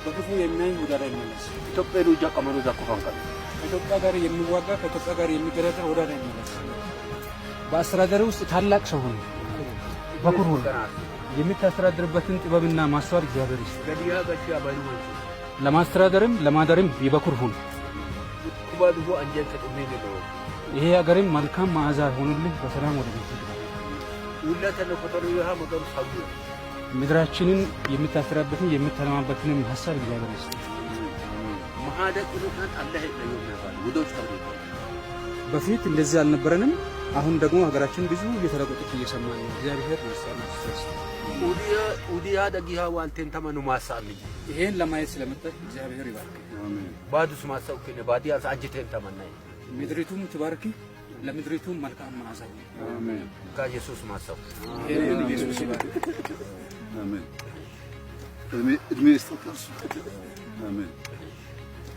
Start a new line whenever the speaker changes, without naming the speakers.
በክፉ የሚያይ ወደ ላይ ይመለስ።
ኢትዮጵያ ሩጃ ቀመኑ ዛኮፋንቀ።
ከኢትዮጵያ ጋር የሚዋጋ፣ ከኢትዮጵያ ጋር የሚገዳደር ወደ ላይ ይመለስ። በአስተዳደር ውስጥ ታላቅ ሰው ሁን፣ በኩር ሁን። የምታስተዳድርበትን ጥበብና ማስተዋል እግዚአብሔር ይስጥ።
ገዲያ ገዲያ ባይኑ መንቹ።
ለማስተዳደርም ለማደርም የበኩር ሁን።
ኩባድሁ አንጀን ተጡሜ ነው።
ይሄ ሀገርም መልካም መዓዛ ሆኖልህ በሰላም ወደ ቤት ግባ።
ውለተነ ኮተሩ ይሃ መገሩ ሳቡ።
ምድራችንን የምታስተዳድርበትን የምታለማበትንም ሀሳብ እግዚአብሔር ይስጥ።
መሃደ ቅዱሳን አላህ ለዩ የሚያባል ውዶች ተብሎ።
በፊት እንደዚህ አልነበረንም። አሁን ደግሞ ሀገራችን ብዙ እየተለወጠች እየሰማን ነው። እግዚአብሔር ማስተዋል ይስጥ።
ኡዲያ ደጊሃ ዋንቴን ተመኑ ማሳምኝ።
ይሄን ለማየት ስለመጣች እግዚአብሔር ይባርክ።
ባዱስ ማሰብ ከነ ባዲያ አንጅቴን ተመናይ።
ምድሪቱም ትባርክ፣ ለምድሪቱም መልካም መዓዛ ይሁን።
ከኢየሱስ ማሰብ።
ይሄንን ኢየሱስ ይባርክ።
አሜን። እድሜ ይስጥዎት። አሜን። እድሜ ይስጥዎት። አሜን።